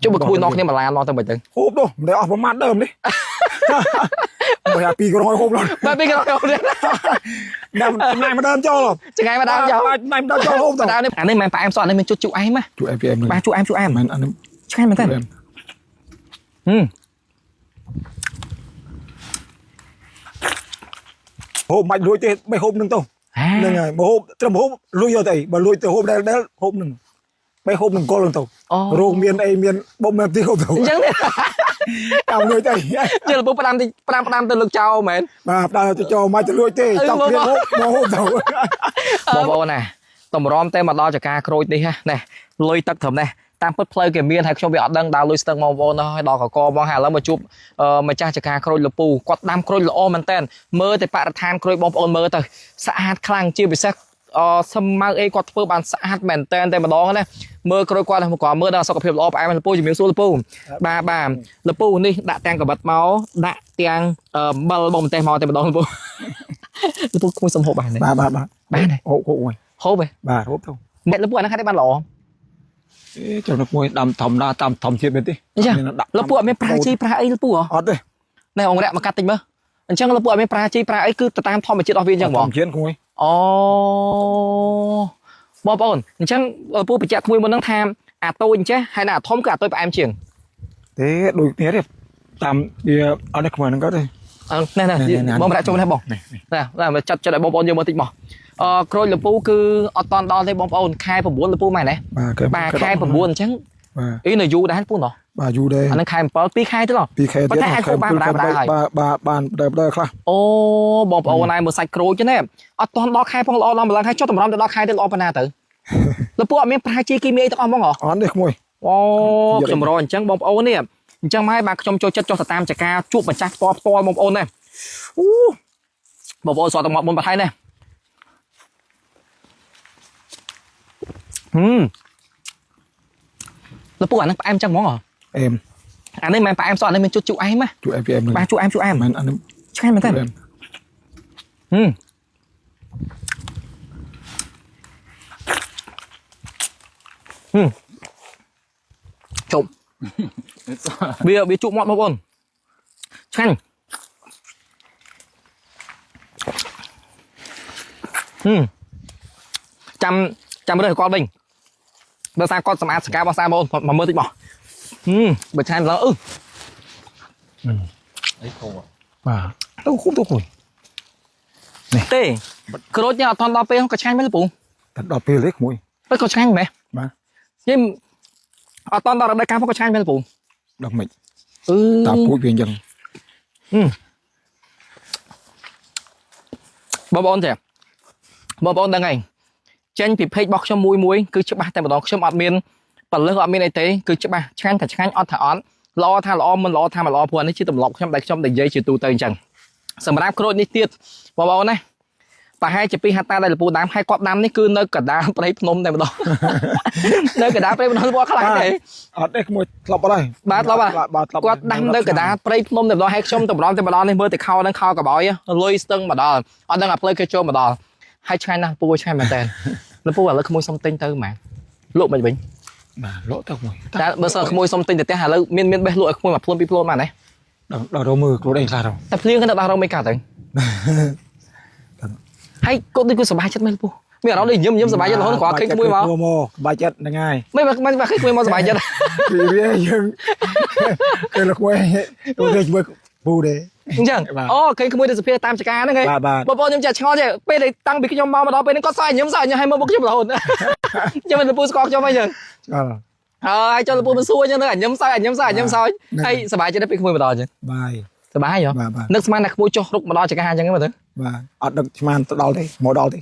ជុំមកគួយនាំគ្នាមកឡានមកទៅមិនទៅ ហូបនោះមិនได้អស់ប្រមាណដើមនេះ បើអាពីក្រុងឲ្យហូបឡើយ បាទពីក្រោយនេះ ដាក់ចំណាយមកដើមចូល ចង្អៃមកដើមចោល ចំណាយមកដើមចូលហូបទៅ ដើមនេះអានេះមិនមែនផ្អែមសោះអានេះមានជុតជូរអែមណា ជួយ APM បាទជូរអែមជូរអែម មែនអានេះ ឆ្ងាញ់មែនតើហឹម ហូបមិនលួចទេមិនហូបនឹងទៅ ហា ហ្នឹងហើយមកហូបត្រឹមហូបលួចយកទៅអីបើលួចទៅហូបដែលដែលហូបនឹងមិនហូបនឹងកលនឹងទៅ អូ រោគមានអីមានបុំមានទីហូបទៅ អញ្ចឹងទេ តាមលួចទៅ ជិលពូផ្ដាំទីផ្ដាំផ្ដាំទៅលើកចោលមែន បាទផ្ដល់ទៅចូលមកទៅលួចទេចង់ព្រៀងហូបមកហូបទៅ បងប្អូនណាតម្រាំតែមកដល់ចការក្រូចនេះហ่ะណែលុយទឹកត្រឹមនេះតាមពិតផ្លូវគេមានហើយខ្ញុំវាអត់ដឹងដើរលុយស្ទឹងបងប្អូនហើយដល់កកបងហើយឥឡូវមកជួបម្ចាស់ចការក្រូចលពូគាត់ដាំក្រូចល្អមែនតើមើលតែបរិស្ថានក្រូចបងប្អូនមើលទៅស្អាតខ្លាំងជាពិសេសអស្មៅអីគាត់ធ្វើបានស្អាតមែនតើតែម្ដងណាមើលក្រូចគាត់គាត់មើលដល់សុខភាពល្អផ្អែមលពូជំរាបសួរលពូបាទបាទលពូនេះដាក់ទាំងកបិតមកដាក់ទាំងអំបិលបងម្ទេសមកតែម្ដងលពូលពូក្មួយសុំហូបបានទេ បាទបាទបាទ បានទេ ហូបហូបមួយ ហូបទេ បាទហូបទៅ អ្នកលពូអាហ្នឹងខាត់បានល្អ អេចំណុចមួយដាំធម្មតាតាមធម្មជាតិមែនទេ អញ្ចឹង មានដាក់ លពូអត់មានប្រើជីប្រើអីលពូហ៎ អត់ទេ ណែអង្រៈមកកាត់តិចមើលអញ្ចឹងលពូអត់មានប្រើជីប្រើអីគឺទៅតាមធម្មជាតិរបស់វាអញ្ចឹងហ្ម ធ ង ម្មជាតិក្មួយ អូបងប្អូនអញ្ចឹងលពូបញ្ជាក់ក្មួយមុនហ្នឹងថាអាតូចអញ្ចេះហើយណាអាធំគឺអាតូចផ្អែមជាង ទេដូចគ្នាទេតាមវាអត់ទេក្មួយហ្នឹងក៏ទេ អឺណែណែ ណែណែ បងម្នាក់ចូលនេះបង នេះនេះ ណែណែមកចាត់ចាត់ឲ្យបងប្អូនយើងមើលតិចមកអឺក្រូចលពូគឺអត់តន់ដល់ទេបងប្អូនខែ9លពូម៉ែនណា បាទគេ បាទខែ9អញ្ចឹង បាទ អីនៅយូរដែរពូណោះ បាទយូរដែរ អាហ្នឹងខែ7 2ខែទេណោះ ពីខែ ប៉ុ ទៀត ន្តែអាចហូបបានបណ្ដាបណ្ដាហើយ បាទបាទបានបណ្ដាបណ្ដាខ្លះ អូបងប្អូនហើយមើលសាច់ក្រូចណាអត់ទាន់ដល់ខែផងល្អដល់ម្ល៉េះហើយចុះតម្រាំទៅដល់ខែទៅល្អប៉ុណ្ណាទៅ លពូអត់មានប្រាជីគីមីអីទាំងអស់ហ្មងហ៎ អត់ទេក្មួយ អូខ្ញុំរកអញ្ចឹងបងប្អូននេះអញ្ចឹងមកហើយបាទខ្ញុំចូលចិត្តចុះទៅតាមចការជួបម្ចាស់ផ្ទាល់ផ្ទាល់បងប្អូនណាអូបងប្អូនសតទៅមកមុនបន្ថៃណាហឹមលពូអាហ្នឹងផ្អែមចឹងហ្មងហ៎ អេម អានេះមិនមែនផ្អែមសោះអានេះមានជុតជូរអែមណា ជួយ APM ហ្នឹង បាទជូរអែមជូរអែម មែនអានេះ ឆ្ងាញ់មែនតើ អេម ហឹមហឹមជប់វាវាជក់មាត់បងប្អូនឆ្ងាញ់ហឹមចាំចាំរើសឲ្យគាត់វិញបើសារគាត់សម្អាតសការបស់សារបងប្អូនមកមើលតិចមកហឹមបើឆ្ងាញ់ម្ល៉េះអឺ អីធំ បាទទៅហូបទៅក្មួយ ទេក្រូចនេះអត់ថន់ដល់ពេលក៏ឆ្ងាញ់មែនលោកពូ តែដល់ពេលទេក្មួយ ពិតក៏ឆ្ងាញ់មែន បាទ យីអត់តន់ដល់រដូវកាលផងក៏ឆ្ងាញ់មែនលោកពូ ដល់មិន អឺ តាមពូជវាអញ្ចឹង បងប្អូនចាបងប្អូនដឹងហើយចេញពីពេករបស់ខ្ញុំមួយមួយគឺច្បាស់តែម្ដងខ្ញុំអត់មានពលឹះអត់មានអីទេគឺច្បាស់ឆ្ងាញ់ថាឆ្ងាញ់អត់ថាអត់ល្អថាល្អមិនល្អថាមិនល្អព្រោះអានេះជាទម្លាប់ខ្ញុំដែលខ្ញុំនិយាយជាទូទៅអញ្ចឹងសម្រាប់ក្រូចនេះទៀតបងប្អូនណាប្រហែលជាពីហត្តាដែលលពូដាំហើយគាត់ដាំនេះគឺនៅកណ្ដាលព្រៃភ្នំតែម្ដង នៅកណ្ដាលព្រៃភ្នំបងខ្លាំងទេ អត់ទេក្មួយធ្លាប់អត់ហើយ បាទធ្លាប់ហើយ បាទធ្លាប់ គាត់ដាំនៅកណ្ដាលព្រៃភ្នំតែម្ដងហើយខ្ញុំតម្រាំតែម្ដងនេះមើលតែខោហ្នឹងខោកបោយលុយស្ទឹងមកដល់អត់ដឹងអាផ្លូវគេចូលមកដល់ហើយឆ្ងាញ់ណាស់ពូឆ្ងាញ់មែនតើលពូឥឡូវក្មួយសុំទិញទៅហ្មងលក់មិនវិញ បាទលក់ទៅក្មួយ តែបើសិនក្មួយសុំទិញទៅផ្ទះឥឡូវមានមានបេះលក់ឲ្យក្មួយមួយភ្លុនពីរភ្លុនបានទេ ដល់ដល់រកមើលខ្លួនឯងខ្លះទៅ តែភ្លៀងគេនៅដល់រងមិនកើតទៅហើយគាត់ដូចគឺសប្បាយចិត្តមែនលពូមានអារម្មណ៍ដូចញឹមញឹមសប្បាយចិត្តរហូតគាត់ឃើញក្មួយមក មកសប្បាយចិត្តហ្នឹងហើយ មិនមិនឃើញក្មួយមកសប្បាយចិត្ត ពីវាយើងគេលោកមួយទៅគេជាមួយពូទេ អញ្ចឹង បាទ អូឃើញក្មួយទៅសភាតាមចការហ្នឹងឯង បាទបាទ បងប្អូនខ្ញុំចាក់ឆ្ងល់ចេះពេលដែលតាំងពីខ្ញុំមកមកដល់ពេលហ្នឹងគាត់សើចញឹមសើចញឹមឲ្យមើលមុខខ្ញុំរហូត ខ្ញុំមិនលពូស្គាល់ខ្ញុំអីចឹង ឆ្ងល់ ហើយចុះលពូមិនសួរចឹងទៅអញញឹមសើចអញញឹមសើចអញញឹមសើច ហ្នឹង ហើយសប្បាយចិត្តពេលក្មួយមកដល់ចឹង បាយ សប្បាយហ៎ បាទបាទ នឹកស្មានតែក្មួយចុះរុកមកដល់ចការចឹងហ្នឹងមើលទៅ បាទអត់ដឹកស្មានទៅដល់ទេមកដល់ទេ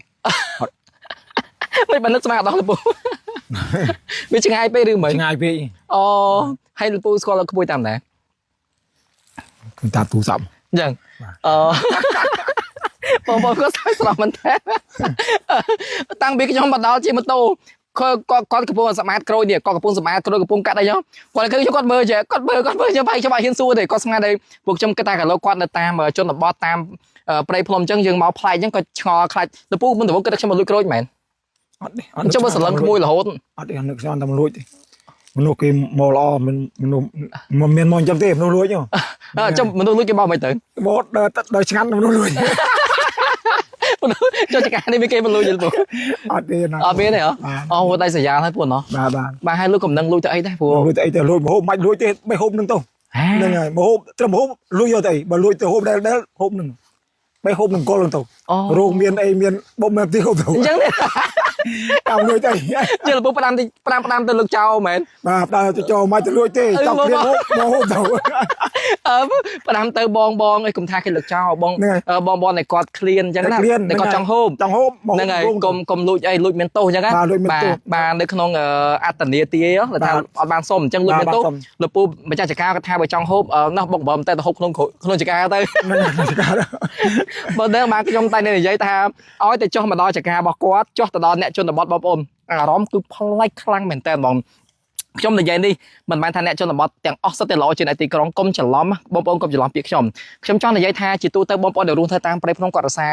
មិនបាននឹកស្មានអត់ដល់លពូ វាឆ្ងាយពេកឬមិន ឆ្ងាយពេក អូហើយលពូស្គាល់ក្មួយតាមណា គឺតាមទូរស័ព្ទ អញ្ចឹងអឺ បងប្អូនគាត់សើចស្រស់មែនតើ តាំងពីខ្ញុំមកដល់ជិះម៉ូតូគាត់គាត់គាត់កំពុងសម្អាតក្រូចនេះគាត់កំពុងសម្អាតក្រូចកំពុងកាត់អីហ្នឹងគាត់ឃើញខ្ញុំគាត់មើលចេះគាត់មើលគាត់មើលខ្ញុំបែកខ្ញុំអត់ហ៊ានសួរទេគាត់ស្មានតែពួកខ្ញុំគិតថាកាលគាត់នៅតាមជនបទតាមព្រៃភ្នំអញ្ចឹងយើងមកប្លែកអញ្ចឹងគាត់ឆ្ងល់ខ្លាចលពូមុនដំបូងគិតថាខ្ញុំមកលួចក្រូចមែន អត់ទេ អញ្ចឹងបើស្រឡឹងក្មួយរហូត អត់ទេនឹកស្មានតែមកលួចទេ មនុស្សគេមកល្អមិនមនុស្សមិនមានមកអញ្ចឹងទេមនុស្សលួចហ៎ អើចុះមនុស្សលួចគេបោកមិនទៅ មកដើរដើរឆ្ងាត់មនុស្សលួច មនុស្សចុះចការនេះមានគេមកលួចទេពូ អត់ទេណា អត់មានទេហ៎អូដៃសញ្ញាហើយពូណោះ បាទបាទ បាទហើយលួចកំណឹងលួចទៅអីដែរព្រោះ លួចទៅអីទៅលួចមហូបមិនលួចទេមិនហូបនឹងទៅ ហា ហ្នឹងហើយមហូបត្រឹមហូបលួចយកទៅអីបើលួចទៅហូបដែលដែលហូបនឹងមិនហូបនឹងគល់នឹងទៅ អូ រោគមានអីមានបុំមានទីហូបទៅ អញ្ចឹងទេ តាមលួចទៅ ជិលពូផ្ដាំទីផ្ដាំផ្ដាំទៅលើកចោលមែន បាទដើរទៅចូលមកទៅលួចទេចង់ព្រាហូបមកហូបទៅ អឺផ្ដាំទៅបងបងអីកុំថាគេលើកចោលបង ហ្នឹងហើយ អឺបងបងតែគាត់ឃ្លានអញ្ចឹងណា តែឃ្លាន តែគាត់ចង់ហូប ចង់ហូបមក ហ្នឹងហើយ ហូប កុំកុំលួចអីលួចមានទោសអញ្ចឹងណា បាទលួចមានទោស បាទនៅក្នុងអឺអត្តនីទាយហ៎ថា បាទ អត់បានសុំអញ្ចឹងលួច បាទ មានទោស បាទសុំ លោកពូម្ចាស់ចការគាត់ថាបើចង់ហូបអឺណោះបុកបំតែទៅហូបក្នុងគ្រួក្នុងចការទៅ ហ្នឹងហើយចការ បើដឹងបាទខ្ញុំតែនិយាយថាឲ្យតែចុះមកដល់ចការរបស់គាត់ចុះទៅដល់អ្នកជនបទបងប្អូនអារម្មណ៍គឺប្លែកខ្លាំងមែនតើហ្មងខ្ញុំនិយាយនេះមិនមែនថាអ្នកជនបទទាំងអស់សុទ្ធតែល្អជាងអ្នកទីក្រុងកុំច្រឡំបងប្អូនកុំច្រឡំពាក្យខ្ញុំខ្ញុំចង់និយាយថាជាទូទៅបងប្អូនដែលរស់នៅតាមព្រៃភ្នំគាត់រក្សា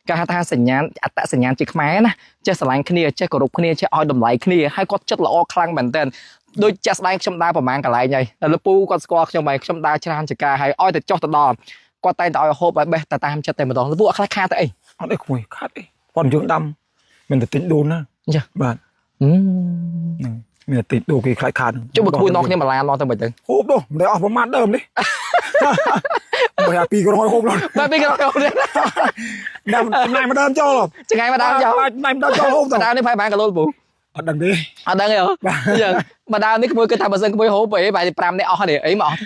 គេហៅថាសញ្ញាណអត្តសញ្ញាណជាខ្មែរណាចេះស្រឡាញ់គ្នាចេះគោរពគ្នាចេះឲ្យតម្លៃគ្នាហើយគាត់ចិត្តល្អខ្លាំងមែនតើដូចចាក់ស្ដែងខ្ញុំដើរប្រហែលកន្លែងហើយលពូគាត់ស្គាល់ខ្ញុំហើយខ្ញុំដើរច្រើនចការហើយឲ្យតែចុះទៅដល់គាត់តែងតែឲ្យហូបឲ្យបេះតែតាមចិត្តតែម្ដងលពូអត់ខ្លាចខាតទៅអី អត់អីក្មួយខាត់អីប៉ុនយើងដាំមានតែទិញដូនណា អញ្ចឹង បាទហ្នឹងមានតែទិញដូនគេខ្លាចខាត ចុះបើក្មួយនាំគ្នាមកឡានមកទៅមិនទៅ ហូបនោះមិនได้អស់ប្រមាណដើមនេះ បើអាពីក្រហយហូបនោះ បាទពីក្រោយ ដាំចំណាយមកដើមចូល ចង្អៃមកដើមចោល ចំណាយមកដើមចូលហូបទៅ មកដើមនេះប្រហែលគីឡូពូ អត់ដឹងទេ អត់ដឹងទេហ៎អញ្ចឹងមកដើមនេះក្មួយគិតថាបើសិនក្មួយហូបអីបែរ5នេះអស់នេះអីមកអស់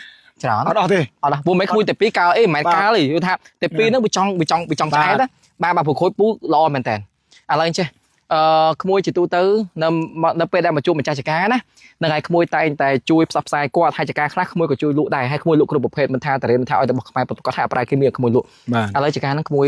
ច្រើន អត់អស់ទេ អត់ដល់ពូមិនក្មួយតែពីរកើអីមិនមែនកើទេយល់ថាតែពីរហ្នឹងវាចង់វាចង់វាចង់ឆ្អែតណាបាទបាទព្រោះក្រួយពូល្អមែនតើឥឡូវចេះអឺក្មួយជាទូទៅនៅនៅពេលដែលមកជួបម្ចាស់ចការណានឹងហើយក្មួយតែងតែជួយផ្សព្វផ្សាយគាត់ហើយចការខ្លះក្មួយក៏ជួយលក់ដែរហើយក្មួយលក់គ្រប់ប្រភេទមិនថាតារៀនមិនថាឲ្យតែរបស់ខ្មែរប្រកបថាអប្រែគេមានក្មួយលក់ បាទ ឥឡូវចការហ្នឹងក្មួយ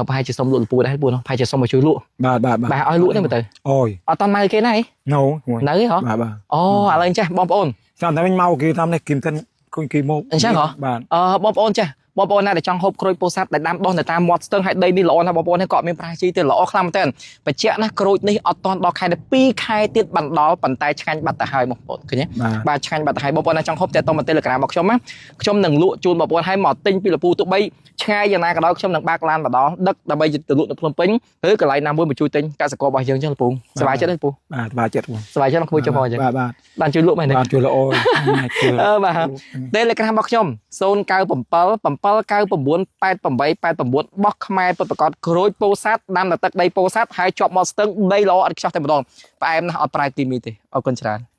ប្រហែលជាសុំលក់លពូដែរពូនោះប្រហែលជាសុំមកជួយលក់ បាទបាទបាទ បាទឲ្យលក់ទេមើលទៅ អូយ អត់តាន់មកគេណាហី ណូក្មួយ នៅហ៎ បាទបាទ អូឥឡូវចេះបងប្អូន ចាំតែវិញមកគេតាមនេះគេមិនគុញគេមក អញ្ចឹងហ៎ បាទ អឺបងប្អូនចេះបងប្អូនណាដែលចង់ហូបក្រូចពោធិ៍សាត់ដែលដាំដុះនៅតាមមាត់ស្ទឹងហើយដីនេះល្អណាស់បងប្អូននេះក៏អត់មានប្រាជីទេល្អខ្លាំងមែនទែនបញ្ជាក់ណាក្រូចនេះអត់តាន់ដល់ខែទេ2ខែទៀតបានដល់ប៉ុន្តែឆ្ងាញ់បាត់ទៅហើយបងប្អូនឃើញទេ បាទ បាទឆ្ងាញ់បាត់ទៅហើយបងប្អូនណាចង់ហូបតែតមក Telegram របស់ខ្ញុំណាខ្ញុំនឹងលក់ជូនបងប្អូនឲ្យមកទិញពីលពូទោះបីឆ្ងាយយ៉ាងណាក៏ដោយខ្ញុំនឹងបើកឡានមកដល់ដឹកដើម្បីទៅលក់នៅភ្នំពេញឬកន្លែងណាមួយមកជួយទិញកសិកររបស់យើងចឹងលពូសប្បាយចិត្តទេលពូ បាទបាទចិត្តបង សប្បាយចិត្តមកក្មួយចុះមកអញ្ចឹង បាទបាទ បានជួយលក់មែនទេ បាទជួយល្អជួយ អឺបាទ Telegram របស់ខ្ញុំ097 799 8889បោះខ្មែរពិតប្រាកដក្រូចពោធិ៍សាត់ដាំនៅទឹកដីពោធិ៍សាត់ហើយជាប់មាត់ស្ទឹងដីល្អឥតខ្ចោះតែម្ដងផ្អែមណាស់អត់ប្រែគីមីទេអរគុណច្រើន។